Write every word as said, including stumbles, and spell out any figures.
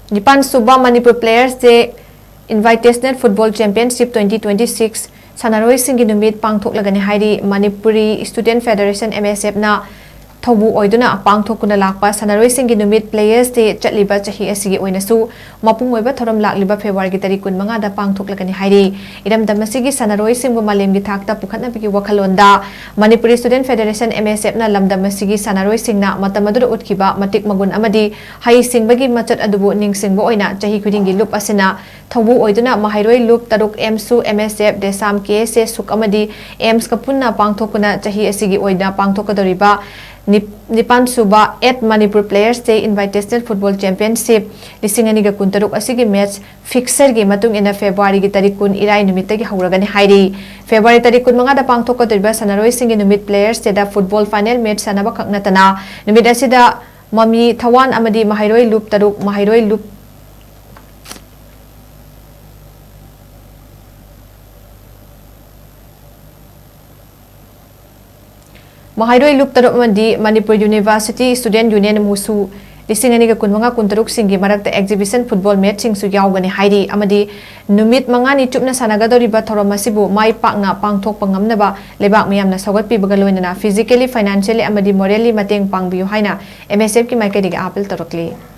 ꯅꯤꯄꯥꯟ ꯁꯨꯕ Manipur Players Day Invitational Football Championship twenty twenty six ꯁꯥꯟꯅꯔꯣꯏꯁꯤꯡꯒꯤ ꯅꯨꯃꯤꯠ ꯄꯥꯡꯊꯣꯛꯂꯒꯅꯤ ꯍꯥꯏꯔꯤ꯫ Manipuri Student Federation, M S F ꯅ ꯊꯧꯕꯨ ꯑꯣꯏꯗꯨꯅ ꯄꯥꯡꯊꯣꯛꯇꯨꯅ ꯂꯥꯛꯄ ꯁꯥꯟꯅꯔꯣꯏꯁꯤꯡꯒꯤ ꯅꯨꯃꯤꯠ Players Day ꯆꯠꯂꯤꯕ ꯆꯍꯤ ꯑꯁꯤꯒꯤ ꯑꯣꯏꯅꯁꯨ ꯃꯄꯨꯡ ꯑꯣꯏꯕ ꯊꯧꯔꯝ ꯂꯥꯛꯂꯤꯕ February ꯒꯤ ꯇꯥꯔꯤꯛ ꯀꯨꯟꯃꯉꯥꯗ ꯄꯥꯡꯊꯣꯛꯂꯒꯅꯤ ꯍꯥꯏꯔꯤ꯫ ꯏꯔꯝꯗꯝ ꯑꯁꯤꯒꯤ ꯁꯥꯟꯅꯔꯣꯏꯁꯤꯡꯕꯨ ꯃꯥꯂꯦꯝꯒꯤ ꯊꯥꯛꯇ ꯄꯨꯈꯠꯅꯕꯒꯤ ꯋꯥꯈꯜꯂꯣꯟꯗ Manipuri Student Federation, M S F ꯅ ꯂꯝꯗꯝ ꯑꯁꯤꯒꯤ ꯁꯥꯟꯅꯔꯣꯏꯁꯤꯡꯅ ꯃꯇꯝ ꯑꯗꯨꯗ ꯎꯠꯈꯤꯕ ꯃꯇꯤꯛ ꯃꯒꯨꯟ ꯑꯃꯗꯤ ꯍꯩꯁꯤꯡꯕꯒꯤ ꯃꯆꯠ ꯑꯗꯨꯕꯨ ꯅꯤꯡꯁꯤꯡꯕ ꯑꯣꯏꯅ ꯆꯍꯤ ꯈꯨꯗꯤꯡꯒꯤ ꯂꯨꯞ ꯑꯁꯤꯅ ꯊꯧꯕꯨ ꯑꯣꯏꯗꯨꯅ ꯃꯍꯩꯔꯣꯏ ꯂꯨꯞ ꯇꯔꯨꯛ, ꯑꯦꯝꯁꯨ, M S F, ꯗꯦꯁꯥꯝ, K S A, ꯁꯨꯛ ꯑꯃꯗꯤ ꯑꯦꯝꯁꯀ ꯄꯨꯟꯅ ꯄꯥꯡꯊꯣꯛꯇꯨꯅ ꯆꯍꯤ ꯑꯁꯤꯒꯤ ꯑꯣꯏꯅ ꯄꯥꯡꯊꯣꯛꯀꯗꯧꯔꯤꯕ ꯅꯤꯞ-, ꯅꯤꯄꯥꯟ ꯁꯨꯕ Eight Manipur Players Day Invitational Football Championship ꯂꯤꯁꯤꯡ ꯑꯅꯤꯒ ꯀꯨꯟꯇꯔꯨꯛ ꯑꯁꯤꯒꯤ match fixture ꯒꯤ ꯃꯇꯨꯡ ꯏꯟꯅ February ꯒꯤ ꯇꯥꯔꯤꯛ ꯀꯨꯟ, ꯏꯔꯥꯏ ꯅꯨꯃꯤꯠꯇꯒꯤ ꯍꯧꯔꯒꯅꯤ ꯍꯥꯏꯔꯤ꯫ February ꯇꯥꯔꯤꯛ ꯀꯨꯟꯃꯉꯥꯗ ꯄꯥꯡꯊꯣꯛꯀꯗꯧꯔꯤꯕ ꯁꯥꯟꯅꯔꯣꯏꯁꯤꯡꯒꯤ ꯅꯨꯃꯤꯠ Players Day ꯗ football final match ꯁꯥꯟꯅꯕ ꯈꯛ ꯅꯠꯇꯅ ꯅꯨꯃꯤꯠ ꯑꯁꯤꯗ ꯃꯃꯤ ꯊꯋꯥꯟ ꯑꯃꯗꯤ ꯃꯍꯩꯔꯣꯏ ꯂꯨꯞ ꯇꯔꯨꯛ, ꯃꯍꯩꯔꯣꯏ ꯂꯨꯞ ꯃꯍꯩꯔꯣꯏ ꯂꯨꯞ ꯇꯔꯨꯛ ꯑꯃꯗꯤ ꯃꯅꯤꯄꯨꯔ University Student Union, ꯃꯨꯁꯨ, ꯂꯤꯁꯤꯡ ꯑꯅꯤꯒ ꯀꯨꯟꯃꯉꯥ ꯀꯨꯟꯇꯔꯨꯛꯁꯤꯡꯒꯤ ꯃꯔꯛꯇ exhibition football matchꯁꯤꯡꯁꯨ ꯌꯥꯎꯒꯅꯤ ꯍꯥꯏꯔꯤ ꯑꯃꯗꯤ ꯅꯨꯃꯤꯠ ꯃꯉꯥꯅꯤ ꯆꯨꯞꯅ ꯁꯥꯟꯅꯒꯗꯧꯔꯤꯕ ꯊꯧꯔꯝ ꯑꯁꯤꯕꯨ ꯃꯥꯏ ꯄꯥꯛꯅ ꯄꯥꯡꯊꯣꯛꯄ ꯉꯝꯅꯕ ꯂꯩꯕꯥꯛ ꯃꯤꯌꯥꯝꯅ ꯁꯧꯒꯠꯄꯤꯕꯒ ꯂꯣꯏꯅꯅ physically, financially ꯑꯃꯗꯤ morally ꯃꯇꯦꯡ ꯄꯥꯡꯕꯤꯌꯨ ꯍꯥꯏꯅ M S F ꯀꯤ ꯃꯥꯏꯀꯩꯗꯒꯤ appeal ꯇꯧꯔꯛꯂꯤ꯫